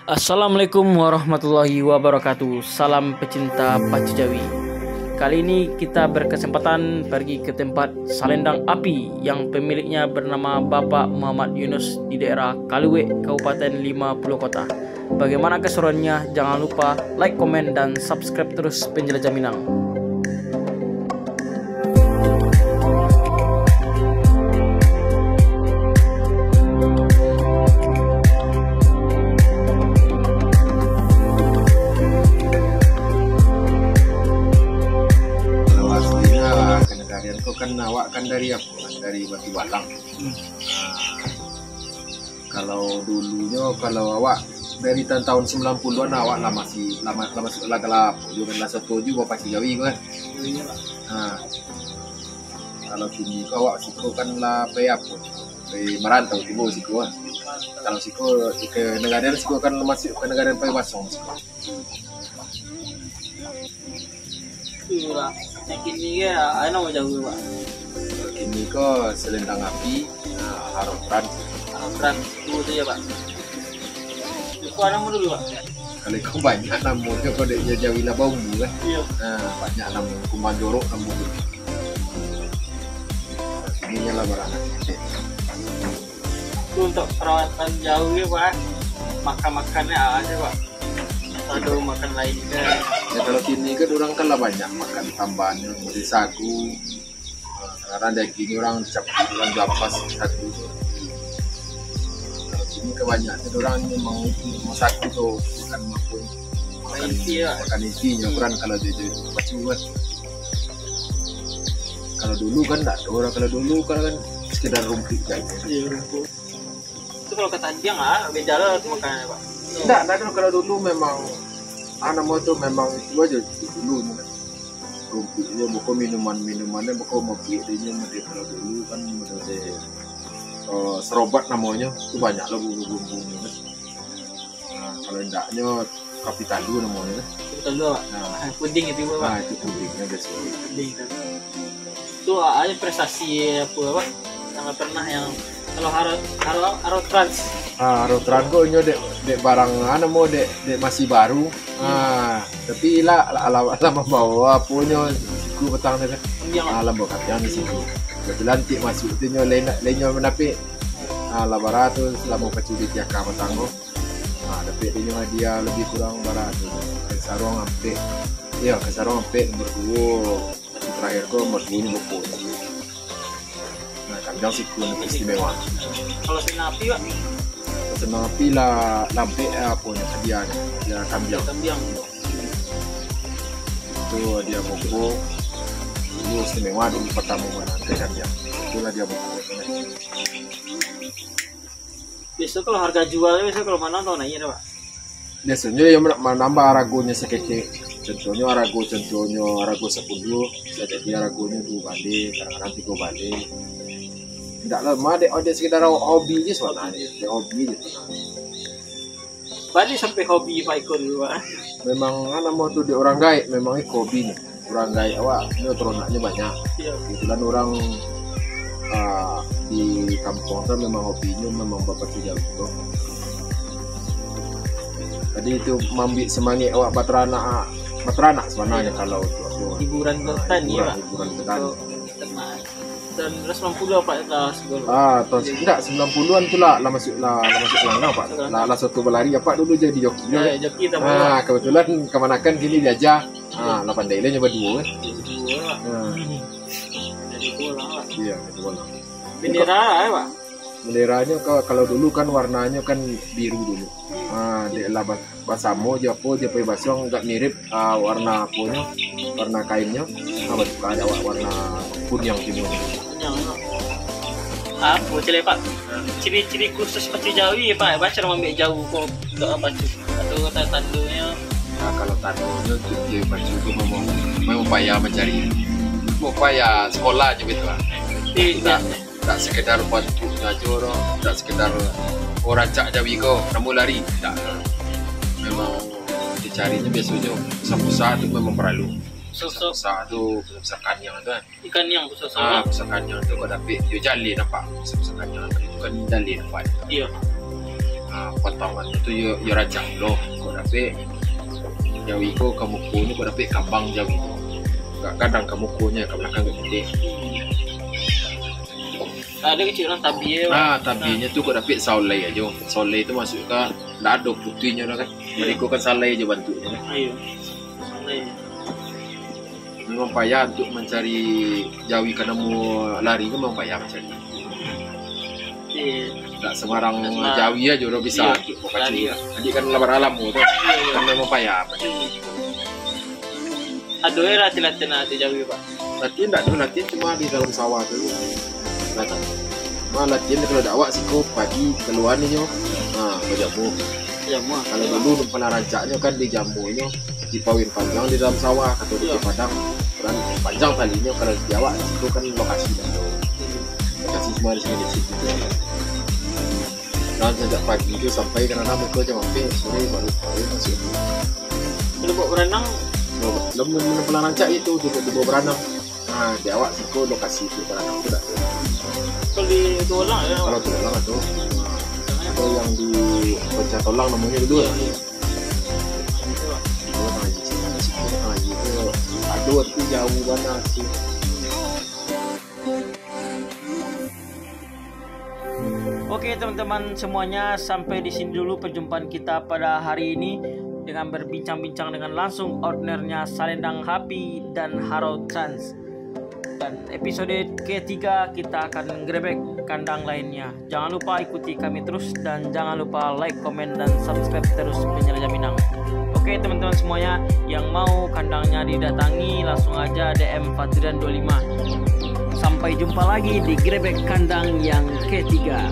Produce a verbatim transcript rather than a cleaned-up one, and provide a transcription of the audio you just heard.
Assalamualaikum warahmatullahi wabarakatuh. Salam pecinta pacu jawi. Kali ini kita berkesempatan pergi ke tempat Salendang Api yang pemiliknya bernama Bapak Muhammad Yunus di daerah Kaluwek, Kabupaten Lima Puluh Kota. Bagaimana keseruannya? Jangan lupa like, komen, dan subscribe terus Penjelajah Minang. Kalau aslinyo, kanegarian ko kan awak kan dari apo? Dari Batu Balang. Hmm. Ah, kalau dulunyo, kalau awak dari tahun-tahun sembilan puluhan, awak lah masih, lah ma-, lah masuk lah, lah apo juo kan, lah soto juo pacu jawi ko kan. Iyo, iyo, Pak. Nah, kalau kini ko awak siko kan lah pai apo, pai marantau tibo siko kan. Kalau siko kanegarian siko kan masuk kanegarian Pai Basong siko. Iyo, Pak. Yang kini ko, a, namo jawi, Pak? Kini ko Salendang Api, nah, Haro Trans. Haro Trans, tu, tu yo, Pak. Iko a namo dulu, Pak? Kalau iko banyak namonyo, kok dek jawi lah baumbu kan. Iyo. Nah, banyak namo, kumbang jorok namo tu. Iko lah barang. Tu untuk perawatan jawi, Pak. Makan-makannya a se, Pak? Atau makan lain ko? Yo, kalau kini kan urang kan lah banyak makan tambahannyo, model sagu. Nah, kadang-kadang dagingnyo urang campua, urang jual pas sagu tu. Kalau kini kan banyak tu urang memang itu, memang sagu tu, makan makan. Makan isi, yo. Makan isi nyo, hmm, kurang kalau jo, jo pacu kan. Kalau dulu kan ndak ado urang, kalau dulu kan, kan sekedar rumpuik sajo. Iyo, rumpuik. Tu kalau ka tandiang a, beda lah tu makan, Pak. Ndak, ndak ado. Kalau dulu memang, a, namo tu memang itu ajo dulu nyo kan. Rumpuik nyo, beko minuman-minuman nyo, beko mabuek dinyo, model kalau dulu kan model, eh, serobat namonyo, tu banyak lah bumbu-bumbu nyo kan. Nah, kalau indaknyo, kopi talu namonyo kan. Kopi talu, Pak? Nah. Ah, puding itu, Pak? Nah, itu pudingnyo biaso. Puding itu. Tu, a, ado prestasi apo, Pak? Yang pernah yang, kalau Haro, Haro, Haro Trans. Ah, Haro Trans ko inyo dek, dek barang, a, namo, dek, dek masih baru. Hmm. Ah, tapi lah, lah, lah, lah mambawa aponyo siku patang tu kan. Kambiang. Ah, lah mambawa kambiang di siku. Kebetulan tik masuk tu nyo lain, lain nyo mandapek. Ah, lah bara tu salamo pacu di Tiaka patang tu. Ah, dapek dinyo hadiah lebih kurang bara tu. Ka saruang ampek. Iyo, ka saruang ampek, nomor duo. Terakhir ko nomor duo nyo beko. Nah, kambiang siku nyo istimewa. Kalau Salendang Api, Pak? Salendang Api lah, lah ampek, eh, aponyo, hadiahnyo. Hadiah kambiang. Kambiang. Tu hadiah beko. Dulu istimewa dulu, partamo manang kambiang. Itulah hadiah beko. Biaso kalau harga jual, biaso kalau manang tau naiak ado, Pak? Biasonyo yo ma-, manambah aragonyo saketek. Contohnyo arago, contohnyo arago sapuluah, bisa jadi aragonyo duo baleh, kadang-kadang tigo baleh. Indak lah, mah dek, dek sekedar hobi je sabananyo, dek hobi je sabananyo. Bali sampai hobi Pak iko dulu, Pak? Memang, a, namo tu dek urang gaek, memang iko hobinyo. Urang gaek awak, nyo taronaknyo banyak. Iyo. Kebetulan urang, ah, di kampuang tu memang hobinyo memang bapacu jawi tu. Jadi itu maambiak semangat awak bataranak, bataranak sabananyo kalau tu apo. Hiburan, ah, betan, hiburan, iyo, Pak? Hiburan betan. Untuk ternak. Tahun sembilan puluah apak lah sebelum. Ah, tahun se-, indak, sembilan puluahan tu lah, lah masuk, lah, lah masuk Salendang, Pak. Salendang. Lah, lah soto balari. Apak dulu jadi joki. Ya, joki. Ah, kebetulan kamanakan kini diaja. Ah, lah pandai lah nyo baduo kan. Jadi duo lah. Ah. Jadi duo lah. Iyo, jadi duo lah. Bendera lah, Pak? Benderanyo ka-, kalau dulu kan warnanyo kan biru dulu. Ah, dek lah ba-, basamo jo apo, jo Pai Basong agak mirip, ah, warna aponyo, warna kainnyo. Ah, batuka dek awak warna kuniang timbul. Kuniang, yo. Apo caliak, Pak? Ciri-ciri khusus pacu jawi, Pak? Baa caro maambiak jawi ko untuak pacu? Atau ta-, tandonyo? Nah, kalau tandonyo tu, pacu tu memang, memang payah mancari. Memang payah sekolah je betul lah. Di, di, Indak sekedar bantuaknyo ajo doh, indak sekedar, oh, rancak jawi ko, namo lari, indak. Memang dicarinyo biasonyo pusah-pusah tu memang paralu. Sosok pusah-pusah tu, pusah-pusah kaniang tu kan. Ikan yang pusah-pusah. Ah, pusah kaniang tu kok dapek, yo jaleh nampak. Pusah-pusah kaniang tu kan jaleh nampak. Iyo. Ha, Ah, potongan tu yo, yo rancak lo. Kok dapek jawi ko ka muko nyo, kok dapek kabang jawi tu. Agak gadang ka muko nyo, ka balakang agak ketek. Ada kecil orang tabi ya. Ah, tabinyo tu kok dapek saulai ajo. Saulai tu masuk ka, ndak ado putuihnyo lah kan. Mereka kan salai aja bantuknya kan. Ayo. Saulai. Memang payah untuk mencari jawi ka namo lari tu, memang payah mencari. Iya. Tak sembarang Tak sembarang. Jawi aja udah bisa Iya. untuk pakai. Lari lah. Jadi kan lawan alam tu. Iya, iya. Kan memang payah. Ada ya latihan-latihan nanti jawi, Pak. Latihan tak ada, latihan cuma di dalam sawah tu. Nah, cuma latihan kalau dak awak siko pagi keluar ni nyo. Ha, bajamur. Ya, muah. Kalau dulu numpang rancaknyo kan di jamurnyo di pawin panjang di dalam sawah atau di Iya. Padang. Kan panjang talinyo kalau di awak siko kan lokasi dah tu. Lokasi cuma di sini di situ. Dan sejak pagi tu sampai kadang-kadang mereka jam hampir sore baru baru masuk. Kalau buat berenang, Belum belum pernah rancak itu tiba-tiba berenang. Ha, di awak siko lokasi tu berenang tu dak. kalau di Tulang ya. Kalau Tulang tu, atau yang di Pecah Tulang namanya dulu. Iya, iya. Kalau tengah jijik, tengah jijik, tengah jijik tu, aduh, tu jauh banget sih. Oke teman-teman semuanya, sampai di sini dulu perjumpaan kita pada hari ini dengan berbincang-bincang dengan langsung ownernya Salendang Happy dan Harau Trans. Dan episode ketiga kita akan grebek kandang lainnya. Jangan lupa ikuti kami terus dan jangan lupa like, komen, dan subscribe terus Penjelajah Minang. Oke teman-teman semuanya, yang mau kandangnya didatangi langsung aja D M Fadrian dua lima. Sampai jumpa lagi di grebek kandang yang ketiga.